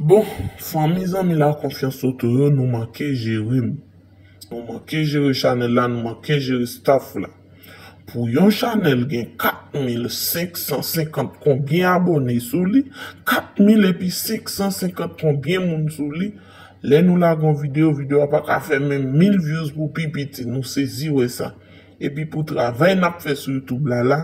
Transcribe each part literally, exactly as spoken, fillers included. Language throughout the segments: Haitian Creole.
Bon, fanmi, zanmi, la konfyans oto yo, nou manke jere m. Nou manke jere chanèl la, nou manke jere staff la. Pou yon chanèl gen kat mil senk san senkant konbyen abòne sou li, kat mil epi senk san senkant konbyen moun sou li, lè nou lage yon videyo, videyo a pa ka fè menm mil views pou pi piti, nou sezi wè sa. Epi pou travay n ap fè sou YouTube la la,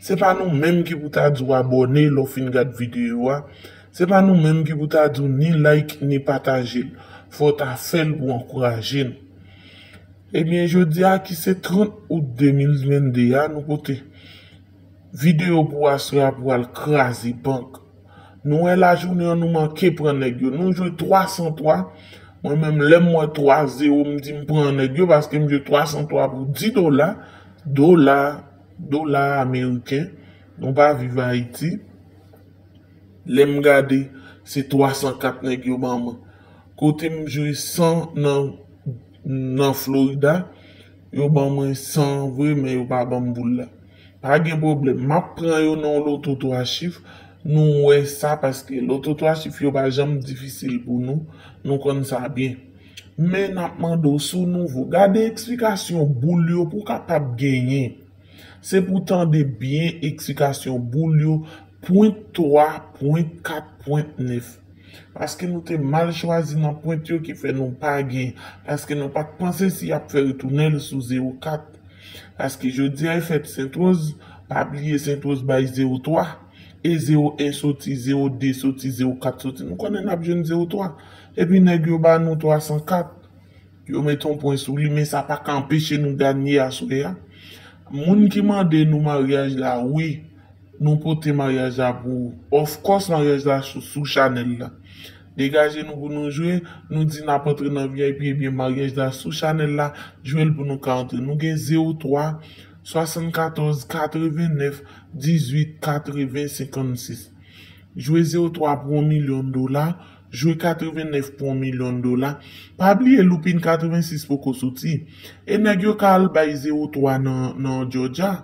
se pa nou menm ki pou ta di w abòne lè w fin gad videyo a. Se pa nou menm ki pou ta di w ni like, ni pataje l. Fò w ta fè l pou ankouraje n. Ebyen, jodi a ki se trant out de mil vennde a, nou pote videyo pou aswè a pou al kraze bank. Nou wè lajounen an, nou manke pran nèg yo. Nou jwe twa san twa. Mwen menm, lè m wè twa zewo, m di m pran nèg yo paske m jwe twa san twa pou di dola. Dola, dola ameriken. Nou pa viv Ayiti. Lè m gade, se twa san kat nèg yo ban mwen. Kote m jwe san nan, nan Florida, yo ban mwen san vre, men yo pa ban m boul la. Pa gen pwoblèm. M ap pran yo nan yon loto twa chif. Nou wè sa paske loto twa chif yo pa janm difisil pou nou. Nou konn sa byen. Men n ap mande w si w nouvo. Gade eksplikasyon boul yo pou w kapab genyen. Se pou w tande byen eksplikasyon boul yo, pwent twa, pwent kat, pwent nèf. Paske nou te mal chwazi nan pwent yo ki fè nou pa gen. Paske nou pa t panse si y ap fè retounen l sou zewo kat. Paske jodi a e fèt Sentwoz, pa bliye Sentwoz bay zewo twa. E zewo en soti, zewo de soti, zewo kat soti. Nou konnen n ap jwenn zewo twa. Epi nèg yo ba nou twa san kat. Yo met yon pwen sou li, men sa pa ka anpeche nou ganye aswè a. Moun ki mande nou maryaj la, wi, nou pote maryaj la pou ou. Of course, maryaj la sou, sou chanèl la. Degaje nou pou nou jwe, nou di n ap antre nan V I P, ebyen maryaj la sou chanèl la, jwe l pou nou ka antre. Nou gen zewo twa, swasannkatòz, katreven nèf, dizuit, katreven, senkannsis. Jwe zewo twa pou yon milyon dola, jwe katreven nèf pou yon milyon dola. Pa bliye Loupin katreven sis poko soti. E nèg yo ka al bay zewo twa nan, nan Georgia.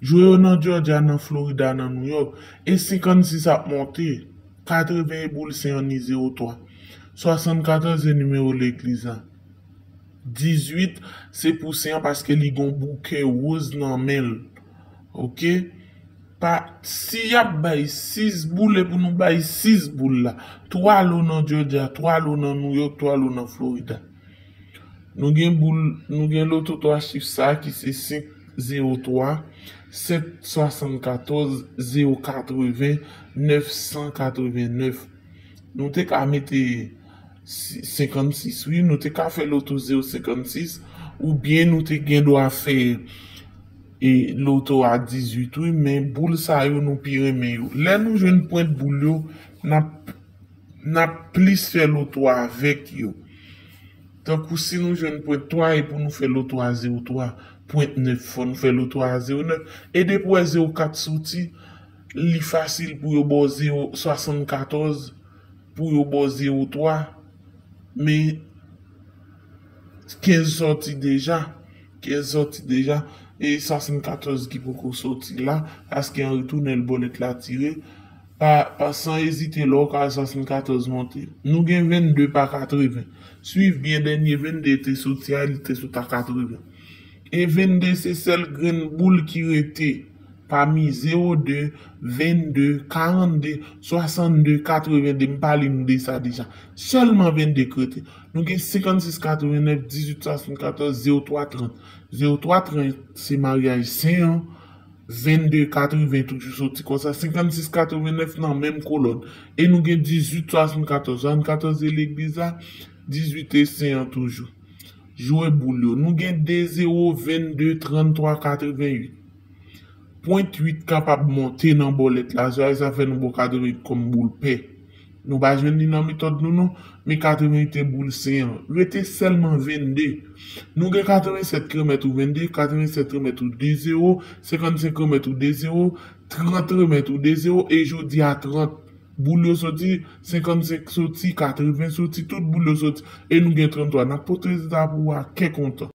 Jwe yo nan Georgia, nan Florida, nan New York. E senkannsis ap monte. Katreven e boul sen an ni zewo twa. Swasannkatòz e nimewo legliz la. Dizuit, se pou sen an paske li gon bouke woz nan men l. Oke? Pa, si y ap bay sis boul, e pou nou bay sis boul la. Twa lo nan Georgia, twa lo nan New York, twa lo nan Florida. Nou gen boul, nou gen loto twa chif sa ki se senk zewo twa, sèt swasannkatòz, zewo katreven, nèf san katreven nèf. Nou te ka mete si-, senkannsis, wi, nou te ka fè loto zewo senkannsis, oubyen nou te gen dwa fè, e, loto a dizuit, wi, men boul sa yo nou pi renmen yo. Lè nou jwenn pwent boul yo, n ap, n ap plis fè loto avèk yo. Tankou si nou jwenn pwent twa e pou nou fè loto a zewo twa, pwent nèf, fò nou fè loto a zewo nèf. E depi w wè zewo kat soti, li fasil pou yo ba w zewo swasannkatòz, pou yo ba w zewo twa, men kenz sòti deja, kenz sòti deja, e swasannkatòz ki poko sòti la, paske an retounen l bòlèt la tire, pa, pa san ezite lè w ka swasannkatòz monte. Nou gen vennde pa katreven. Swiv byen dènye vennde te soti a, li te sot a katreven. E vennde se sèl grenn boul ki rete pami zewo de, vennde, karannde, swasannde, katrevende, m pale nou de sa deja. Sèlman vennde k rete. Nou gen senkannsis katrevennèf, dizuit swasannkatòz, zewo twa trant. Zewo twa trant se maryaj sen an, vennde katreven toujou soti konsa, senkannsis katrevennèf nan menm kolòn. E nou gen dizuit swasannkatòz, swasannkatòz e legliz la, dizuit e sen an toujou. Jwe boul yo. Nou gen de zewo, vennde, tranntwa, katrevenuit. Pwent uit kapab monte nan bòlèt la, sa, sa fè nou ba w katrevenuit kòm boul pè. Nou pa jwenn li nan metòd nou non, men katrevenuit e boul sen an. Rete sèlman vennde. Nou gen katrevensèt k remèt ou vennde, katrevensèt remèt ou de zewo, senkannsenk remèt ou de zewo, trant remèt ou de zewo, e jodi a trant. Boul yo soti, senkannsenk soti, katreven soti, tout boul yo soti. E nou gen tranntwa. N ap pote rezilta pou ou a kè kontan.